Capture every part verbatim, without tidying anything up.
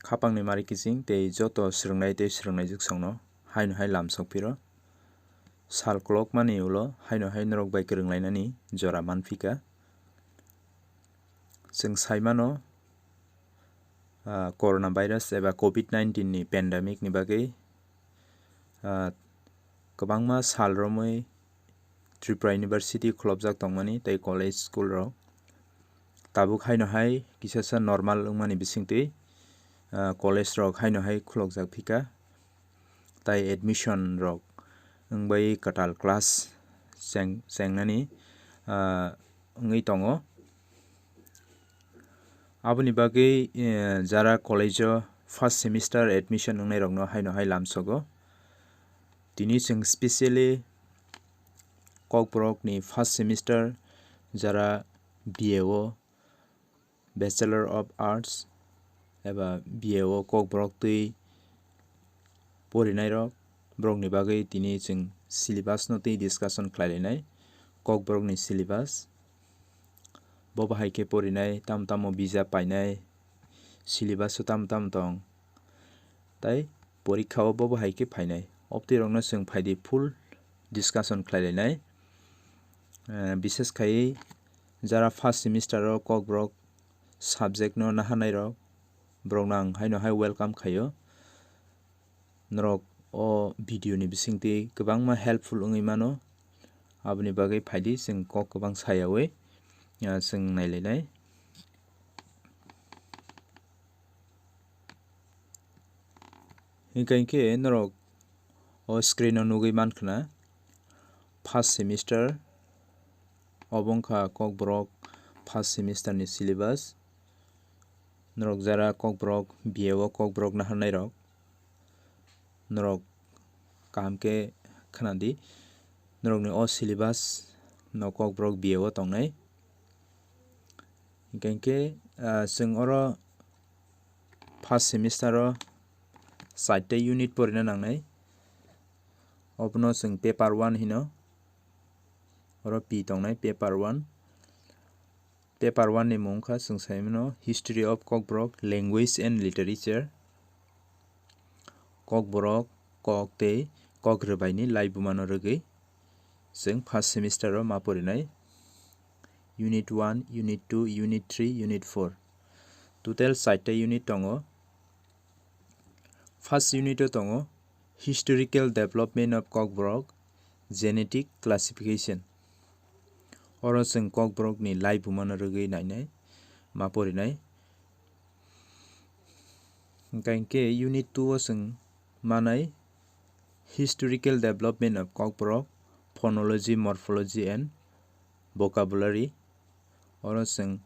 Khapangni mari kiching tei joto swrwngnai tei swrwngnaijwksongno haino hai lamsok phiro. Sal kolokmani ulo haino hai norok bai kwrwnglainani jora manphika. Chwng saimano, ah, coronavirus eba covid nineteen ni pandemic ni bagwi, ah, kwbangma sal romwi Tripura University khulobjak tongmani tei college school rok. Tabuk haino hai kisasa normal wngmani bisingtwi, ah, college rok haino hai khulokjak phika. Tai admission rok wngbai kwtal class cheng-, chengnani, ah, wngwi tongo. Aboni bagwi, eh, jara college o first semester admission wngnairokno haino hai lamsogo. Tini chwng specially Kokborokni first semester jara B A o, Bachelor of Arts eba B A o Kokborok twi porinairok, borokni bagwi tini chwng syllabus no twi discussion khlai lainai. Kokborokni syllabus, bo bahai khe porinai, tamo tamo bijap painai, syllabus o tamo tamo tong, tai porikha o bo bahai khe phainai. Obtwi rokno chwng phaidi full discussion khlai lainai. Eh, bishes khai jara first semester o Kokborok subject no naharnai rok, borokno ang haino hai welcome khaio. Norok o video ni bisingtwi kwbangma helpful wngwi mano, aboni bagwi phaidi chwng kok kwbang sayawi, ah, chwng nailainai. Hinkhe hinkhe norok o screen o nugwi mankha na first semester, obo wngkha Kokborok first semester ni syllabus. Norok jara Kokborok B A o Kokborok naharnai rok, norok kaham khe khna di. Norokni o syllabus no Kokborok B A o tongnai. Hinkhe hinkhe, ah, chwng oro first semester o chaita unit porina nangnai. Obono chwng paper one hino. Oro P tongnai, paper one. Paper one ni mung kha chwng sai mano History of Kokborok Language and Literature. Kokborok kok tei kok rwbaini laibuma no rwgwi chwng first semester o ma porinai. Unit one, Unit two, Unit three, Unit four. Total chaita unit tongo. First unit o tongo Historical Development of Kokborok, Genetic Classification. Oro chwng Kokborokni laibuma no rwgwi nainai, ma porinai. Hinkhe hinkhe Unit two o chwng manai Historical Development of Kokborok, Phonology, Morphology and Vocabulary. Oro chwng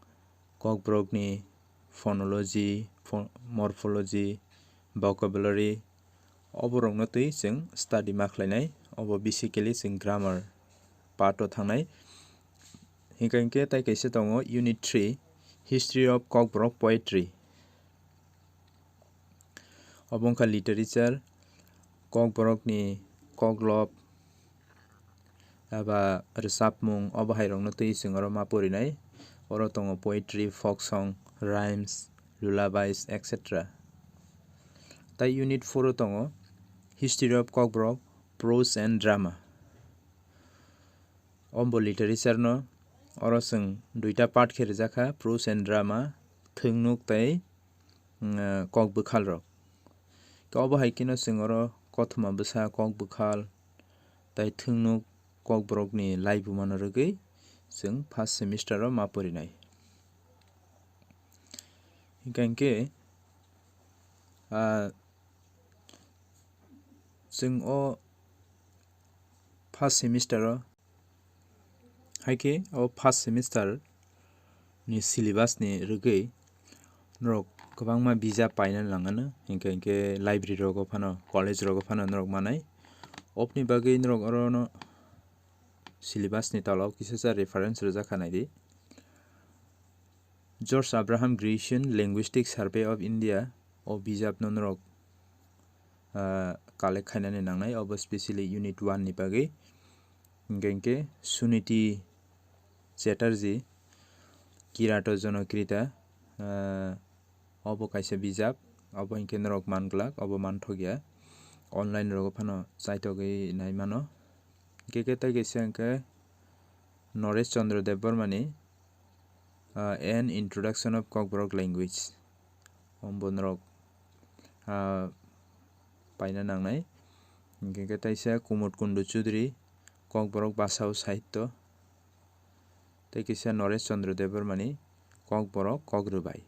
Kokborokni phonology, pho-, morphology, vocabulary, oborokno twi chwng study ma khlainai. Obo basically chwng grammar part o thangnai. Hinkhe hinkhe tai kaisa tongo Unit three, History of Kokborok Poetry. Obo wngkha literature, Kokborokni koklop, eba rwchapmung, obo hairokno twi chwng oro ma porinai. Oro tongo poetry, folk song, rhymes, lullabies, et cetera. Tai Unit four o tongo History of Kokborok, Prose and Drama. Ombo literature no oro chwng duita part khe rijak kha, prose and drama, thwngnuk tei, mm, kok bwkhal rok. Khe obo hai kheno chwng oro kothoma bwsa, kok bwkhal tei thwngnuk kokborokni laibuma no rwgwi chwng first semester o ma porinai. Hinkhe hinkhe, ah, chwng o first semester o, hai khe o first semester ni syllabus ni rwgwi norok kwbangma bijap paina nang ano, hinkhe hinkhe library rogo phano, college rogo phano norok manai. Oboni bagwi norok oro no syllabus ni tola o kisa sa reference rwjak kha naidi. George Abraham Grierson Linguistic Survey of India, o bijap no norok, ah, collect khainani nangnai, obo specially unit one ni bagwi. Hinkhe hinkhe Suniti Chatterjee, Kirato Jonokrita, ah, obo kaisa bijap, Abo hinkhe norok man glak, obo manthok ya. Online rogo phano chaitogwi nai mano. Hinkhe khe tei kaisa hinkhe Naresh Chandra Debbarma ni, ah, An Introduction of Kokborok Language. Ombo norok, ah, paina nangnai. Hinkhe khe taisa Kumud Kundu Chudri, Kokborok Basa o Sahityo. Tei kisa Naresh Chandra Debbarma ni Kokborok Kokrwbai.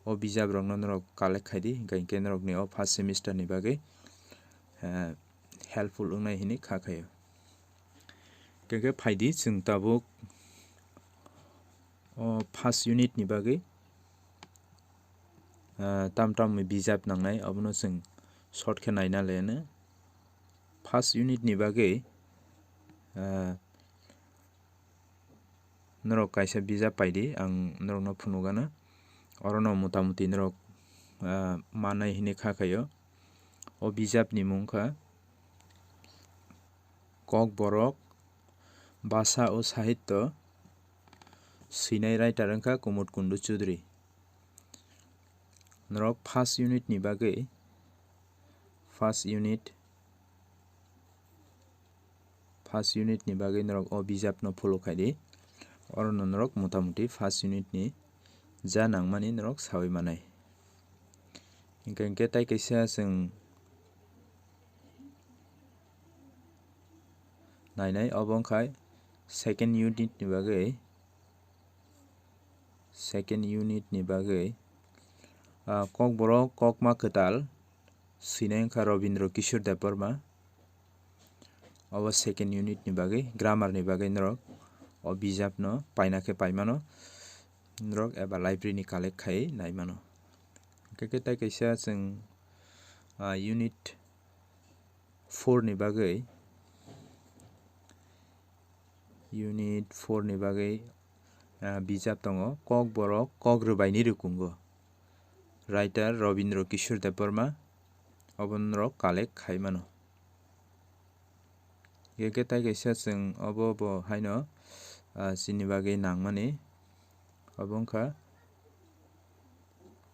O bijap rokno norok collect khai di, hinkhe hinkhe norok ni o first semester ni bagwi, eh, helpful wngnai hinwi kha khaio. Hinkhe khe phaidi chwng tabuk o first unit ni bagwi, ah, tam tam bijap nangnai, abono chwng short khe naina leno. First unit ni bagwi, ah, norok kaisa bijap paidi, ang norokno phunukgano. Orono motamuti norok, ah, manai hinwi kha khaio. O bijapni mung kha Kokborok Basa o Sahityo, swinai writer wngkha Kumud Kundu Chudri. Norok first unit ni bagwi, first unit, first unit ni bagwi norok o bijapno follow khai di. Orono norok motamuti first unit ni ja nangmani norok sawi manai. Hinkhe, hinkhe tai kaisa chwng nainai, obo wngkha second unit ni bagwi, second unit ni bagwi, ah, Kokborok Kokma Kwtal, swinai wngkha Rabindra Kishore Debbarma. Obo second unit ni bagwi, grammar ni bagwi norok o bijapno paina khe paimano, norok eba library ni collect khai naimano. Hinkhe khe tai kaisa chwng, ah, unit four ni bagwi, unit four ni bagwi, ah, bijap tongo Kokborok Kokrwbai ni Rwkungo, writer Rabindra Kishore Debbarma, obo norok collect khai mano. Hinkhe tai kaisa chwng obo bo haino, ah, chini bagwi nangmani, obo wngkha,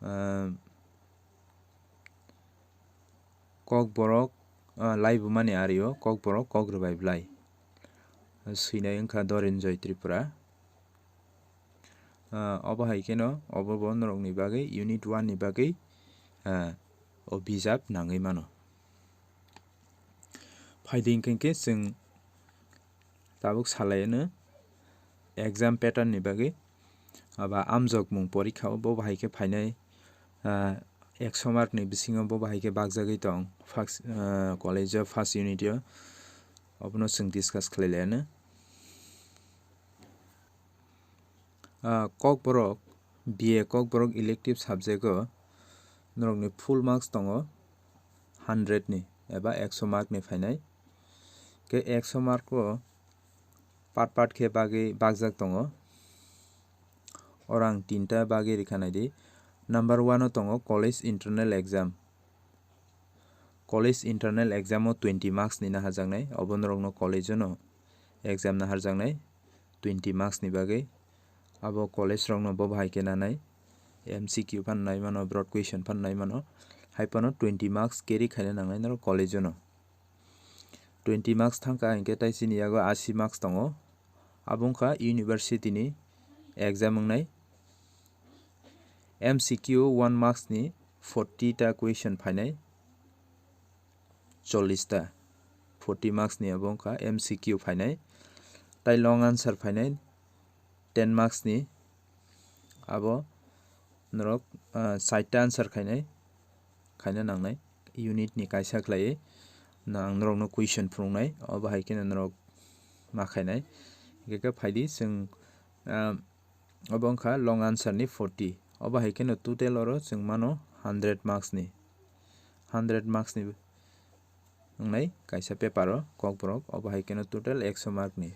ah, Kokborok, ah, laibumani ario Kokborok Kokrwbai Blai. Swinai wngkha Dorenjoy Tripura. Ah, obo hai kheno obo bo norokni bagwi unit one ni bagwi, ah, o bijap nangwi mano. Phaidi hinkhe khe chwng tabuk salaino exam pattern ni bagwi, aba amjokmung porikha o bo bahai khe phainai, ah, ekso mark ni bisingo bo bahai khe bakjagwi tong first, ah, college o first unit o, obono chwng discuss khlai laino. Ah, Kokborok, B A Kokborok elective subject o norokni full marks tongo hundred ni eba ekso mark ni phainai. Khe ekso mark o part part khe bagwi bakjak tongo. Oro ang tinta bagwi rikha naidi. Number one o tongo college internal exam. College internal exam o twenty marks ni naharjaknai, obo norokno college o no exam naharjaknai twenty marks ni bagwi. Abo college rokno bo bahai khe nanai, M C Q phano nai mano, broad question phano nai mano, hai phano twenty marks carry khaina nangnai norok college o no. Twenty marks thangkha hinkhe tai chini yago asi marks tongo, abo wngkha university ni exam wngnai. M C Q one marks ni forty ta question phainai, chollish ta, forty marks ni abo wngkha M C Q phainai, tai long answer phainai ten marks ni, abo norok, ah, sait ta answer khainai, khaina nangnai unit ni kaisa khlaiwi. Na ang norokno question phunuknai, obo hai kheno norok ma khainai. Hinkhe khe phaidi chwng, ah, Obo wngkha long answer ni forty. Obo hai kheno total oro chwng mano hundred marks ni. Hundred marks ni wngnai kaisa paper o Kokborok. Obo hai kheno total ekso mark ni.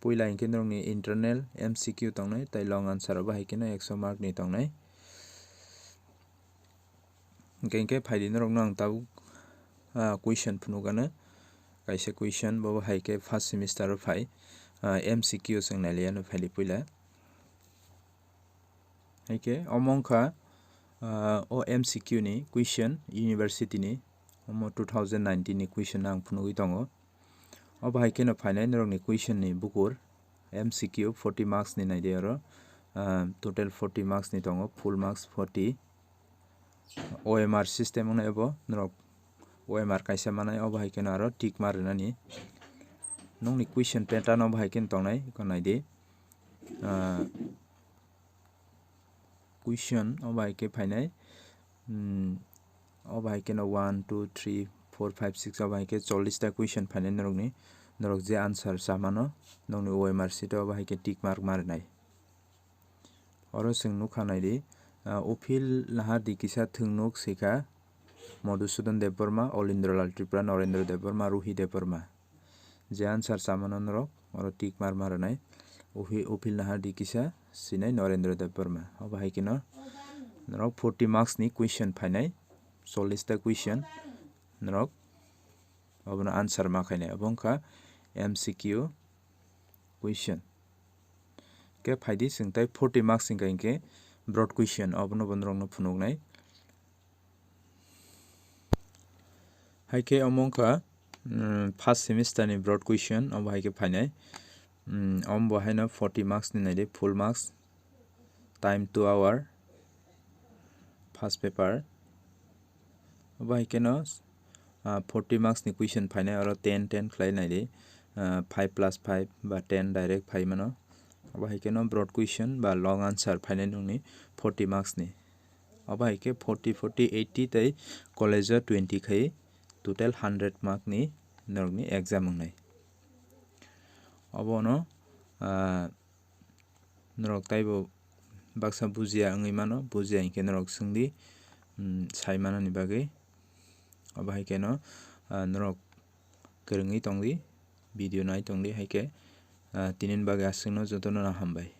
Puila hinkhe norokni internal M C Q tongnai, tai long answer obo hai kheno ekso mark ni tongnai. Hinkhe, hinkhe phaidi norokno ang tabuk, ah, question phunukgano. Kaisa question, bobo hai khe first semester o phai, ah, M C Q chwng nailaiano phaidi puila. Hai khe omo wngkha, ah, o M C Q ni question university ni, omo two thousand nineteen ni question ang phunugwi tongo. Obo hai kheno phainai norokni question ni bukur M C Q forty marks ni naidi oro, ah, total forty marks ni tongo, full marks forty. O M R system wngno ebo norok O M R kaisa manai, obo hai kheno aro tick mark rwnani. Nokni question pattern obo hai kheno tongnai, eko naidi. Ah, question obo hai khe phainai, hmm, obo hai kheno one, two, three, four, five, six obo hai khe chollish ta question phainai norokni, norok je answer chamano nokni O M R sheet o obo hai khe tick mark ma rwnai. Oro chwng nukha naidi, ah, uphil nahardi kisa thwngnuk swikha Madhusudan Debbarma, Olindra Lal Tripura, Norendra Debbarma, Ruhi Debbarma. Je answer chamano norok oro tick mark ma rwnai. Uhi-, uphil nahardi kisa sinai Norendra Debbarma. Obo hai kheno norok forty marks ni question phainai, chollish ta question norok obono answer ma khainai. Obo wngkha M C Q question. Khe phaidi chwng tai forty marks hwnkha hinkhe broad question, obono bo norokno phunuknai. Hai khe omo wngkha, mm, first semester ni broad question, obo hai khe phainai. Mm, omo bo haino forty marks ni naidi, full marks, time two hour, first paper. Obo hai kheno, ah, forty marks ni question phainai, oro ten, ten khlai naidi, ah, five plus five ba ten direct phai mano. Obo hai kheno broad question ba long answer phainai nokni forty marks ni. Obo hai khe forty, forty, eighty tei college o twenty khai total hundred mark ni norokni exam wngnai. Obono, ah, norok taibo baksa bujiya wngwi mano, bujiya hinkhe norok swngdi, mm, sai manani bagwi. Obo hai kheno, ah, norok kwrwngwi tongdi, video nai tongdi, hai khe, ah, tinini bagwi aswkno jotono hambai.